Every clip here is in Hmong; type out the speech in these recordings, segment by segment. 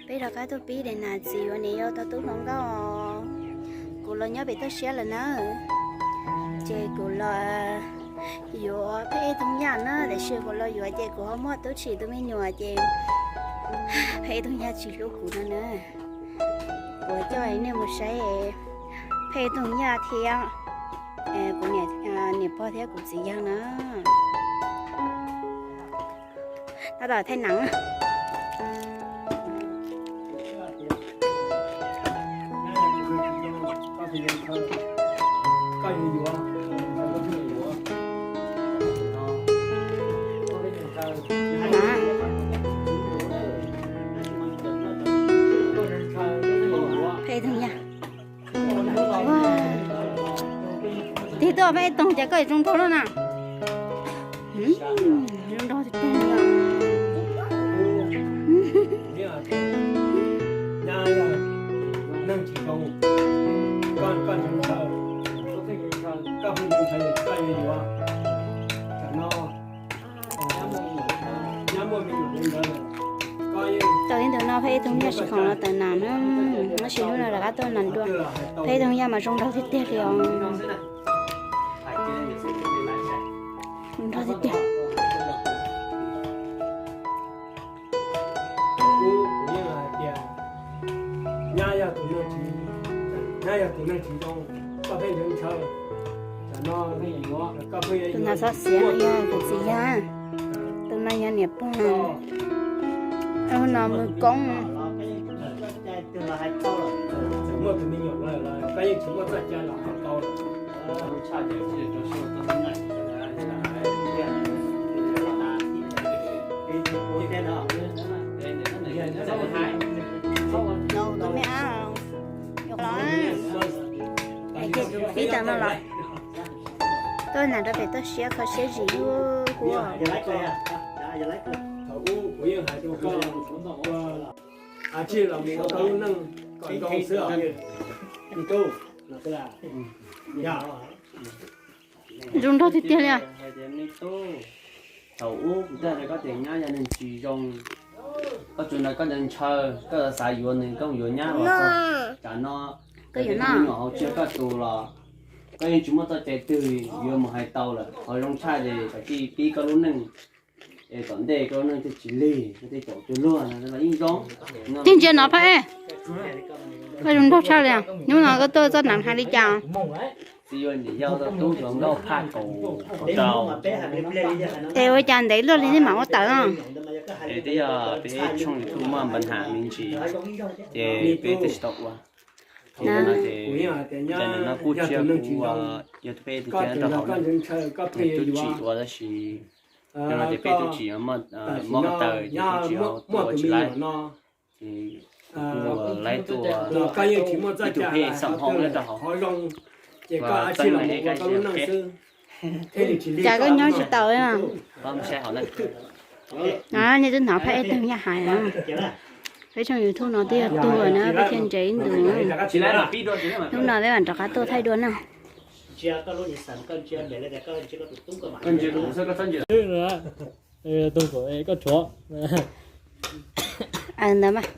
Peb rov qab tuaj pib daim nas txiv yuav niam yau tau tub hluas nkauj. Kuv los nyob pem toj siab lawm na, ces kuv los yuav Phaj Ej Toog Yaj na, tiam sis kuv los yuav ces kuv ho muaj Tub Tshis tus me nyuam ces Phaj Ej Toog Yaj tsis hlub kuv no na. Kuv coj nej mus saib Phaj Ej Toog Yaj thiab kuv niam pog thiab kuv txiv yawg na. Tab tom thaij nas. Phaj Ej Toog Yaj. Tig tuaj Phaj Ej Toog cas koj zoo nraug lawm na. Zoo nraug tiag tiag li. Tau ib ntus no Phaj Ej Toog Yaj tsis khoom los tawm nas na, tab sis hnub no rov qab tuaj nas dua. Phaj Ej Toog Yaj mas zoo nraug tiag tiag li os. Zoo nraug tiag tiag. Tus nas xov xiav no yog kuv txiv yawg, tus no yog niam pog, tus no mus koob. Pib tau no los tuaj nas rau pem toj siab kho siab zim lub kua. Zoo nraug tiag tiag li. Thaum ub kuv twb hais rau koj tias nyab yog neeg tsis zoo, koj tsuas nrog koj ntshaw ntshaw, koj xav yuav nws koj mus yuav nyab los txog tsam no, koj yuav nyuam hauv tsiab koj tus los koj yeej tsis muaj txoj cai twg yuav mus hais tau lawm. Qhov zoo tshaj ces kav tsij pib koj lub neej, es tom ntej koj lub neej thiaj tsis lig, koj thiaj caum cuag luag no los yeej zoo. Tig ntsia no Phaj Ej, koj zoo nraug tshaj li. Hnub no koj tuaj txoj nas hais li cas? Txiv yuav niam yau tau tub hluas nkauj phaj kaum rau. Es ua cas ntev luaj li nej mam ua tawm no? Es twb yog peb tshooj YouTube muaj npa nham me ntsis, ces peb twb tsis tau ua. Ces no ces, ces no kuj tsis yog kuv ua, yog peb tus tub rau hauv na, tub tsim ua tab sis no ces peb tub tsim muab ko taw ces tub tsim ua tsis laib. Ces kuv kuj laib tuaj ib tug peb xam hoo nyob rau hauv, ces koj txeeb no es koj ib tug peb. Cas koj nyob tsis tau? Pab mus saib hauv na. Nej twb hnov Phaj Ej Toog Yaj hais na, peb tshooj YouTube no twb yog tuag na peb thiaj ntse ib ntus. Hnub no peb mam rov qab tuaj thaij dua na. Ntawd mas.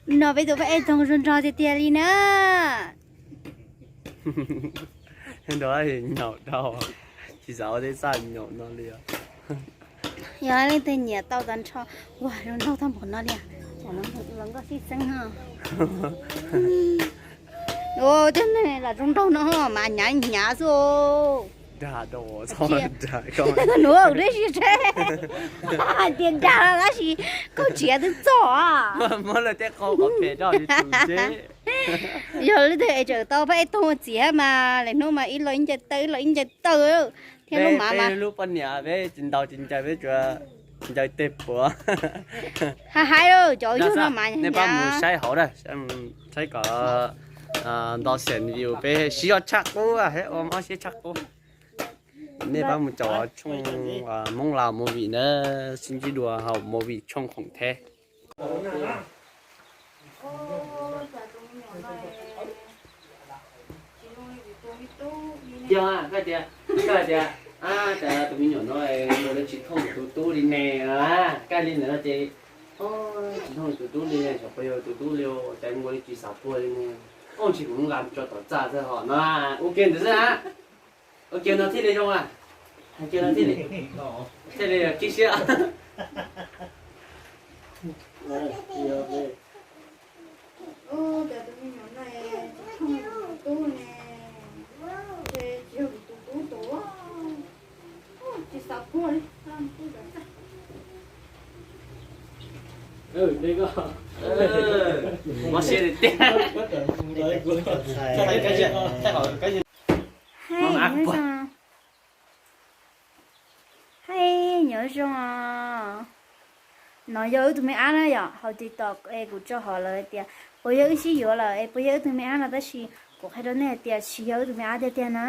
No peb tus Phaj Ej Toog zoo nraug tiag tiag li na. Nrog nyaum dhau, tsis xav ua teb xaj nyaum no li. Yog leej twg nyiam tau tag nrho, ua zoo nraug tag npaum no li, los nkauj sib txeeb no. Ua tej neeg los zoo nraug no mas hnyav hnyav xwb. Dag dua, nuav dab tsi tsheb, hais tias dag tab sis koj tsis twb txog. Muab lawv tej qau qhov pem rau tsis tsum seb. Yog leej twg es tseem tau Phaj Ej Toog txiv mas lawm hnub mas ib lo ib ncaws taw, ib lo ib ncaws taw thiab lub mav mas. Lub poj niam peb tsis ntaus tsis ncaws, peb tsuas ncaws tej puav. Hais hais cov yug no mas nej pab mus saib hauv na, saib kom nto xees view, peb siv zog tshaj qub, ua mob siab tshaj qub. Nej pab mus caum tshooj Hmoob Laus movie na, sib ntsib dua hauv movie tshooj khoom theb. Yog koj tias, koj tias Cas tus me nyuam no ua li tsis thooj tus tub li ne? Kab li ntawm no ces tsis thooj tus tub li ne, xyov puas yog tus tub li, cas ua li tsis xav puag li ne. Ua tsis kuv nqa tso tom txaj xwb ho no. Ua kiag ntawd xwb na. Ua kiag no thiaj li zoo a. Hais kiag no thiaj li, thiaj li kib siab. Ua cas tus me nyuam no tsis thooj tus tub ne, ces tsis yog kuv tus tub tus, tsis xav puag li. Mos siab tiag tiag. Hais nyob zoo, hais nyob zoo os. No yog wb tug me ab na yom, hauv TikTok es kuv tso hauv lawm hais tias puas yog wb sib yuav lawm es puas yog wb tug me ab no, tab sis kuv qhia rau nej hais tias tsis yog wb tug me ab tiag tiag na.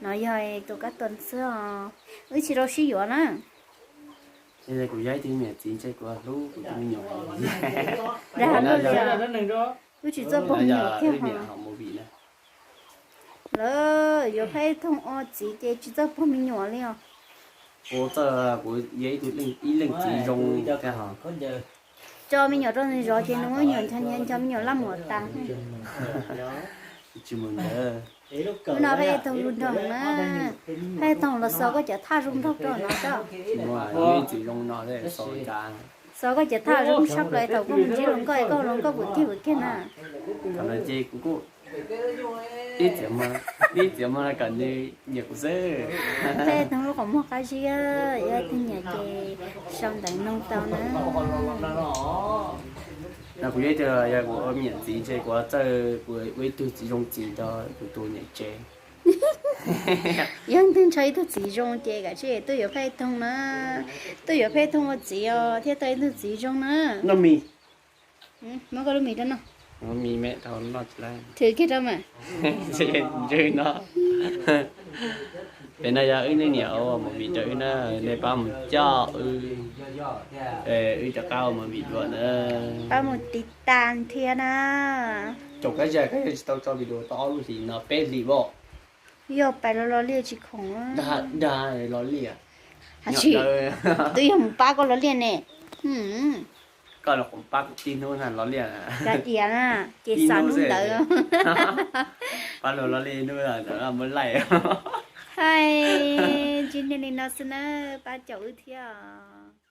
No yog tus kab toom xwb os, wb tsis tau sib yuav na. Kuv yog ib tug niam txiv ntshe kuv hlub kuv tus me nyuam. Dag luaj li, wb tsis txawj puag me nyuam thiab ho. Lawv yuav Phaj Ej Thooj ua txiv ces tsis txawj puag me nyuam li os. Kuv txawj, kuv yog ib tug, ib leej txiv zoo thiab ho. Tso me nyuam rau nws zov ces nws muab me nyuam ncho ncho, ncho me nyuam laj muam tas. Tsis mus ntawd. Lub no Phaj Ej Thooj lub nroog na, Phaj Ej Thooj los xaws koj cov thaj zoo nraug rau no tso. Tsis muaj, ib txiv zoo no xaws cas. Xaws koj cov thaj zoo sab plaws thaum koj mus ntsib hluas nkauj es koj hluas nkauj puas tiag puas kiag na. Thaum no ces kuv kuj ib txiv, ib txiv muag kom nws nyiam kuv xwb. Phaj Ej Thooj lub qhov muag qab zib, yog tus nyiam ces sau ntawv noog tau na. No kuv yog ib tug, yog kuv ua me nyuam txiv ntshe kuv txawj, kuv ua ib tug txiv zoo txiv rau kuv tus niam tsev. Yog twg ntshaw ib tug txiv zoo ces kav tsij tuaj yuav Phaj Ej Thooj na. Tuaj yuav Phaj Ej Thooj ua txiv os thiaj tau ib tug txiv zoo na. Noj mis. Muab koj lub mis rau noj. Mis me tau noj tsis laj. Thwm kiag rau mas. Ntswg no. Pem no yog wb niam uas mus vim rau wb na, nej pab mus coj wb, wb cov qab uas mus vim dua na. Pab mus tiv tas thiab na. Caum kab zaj kab zaj tsis tau tso video tau ob lub hlis no peb hlis as. Yog pais los los liaj tsis khoom. Dag, dag los liaj. Twb yog mus pab koj los liaj ne. Koj los pab kuv tib hnub na los liaj. Kav tias na, ces xav hnub ntawd. Pab los los liaj hnub ntawd muab laij. Hais tsis niaj li no xwb na, pab caum wb thiab os.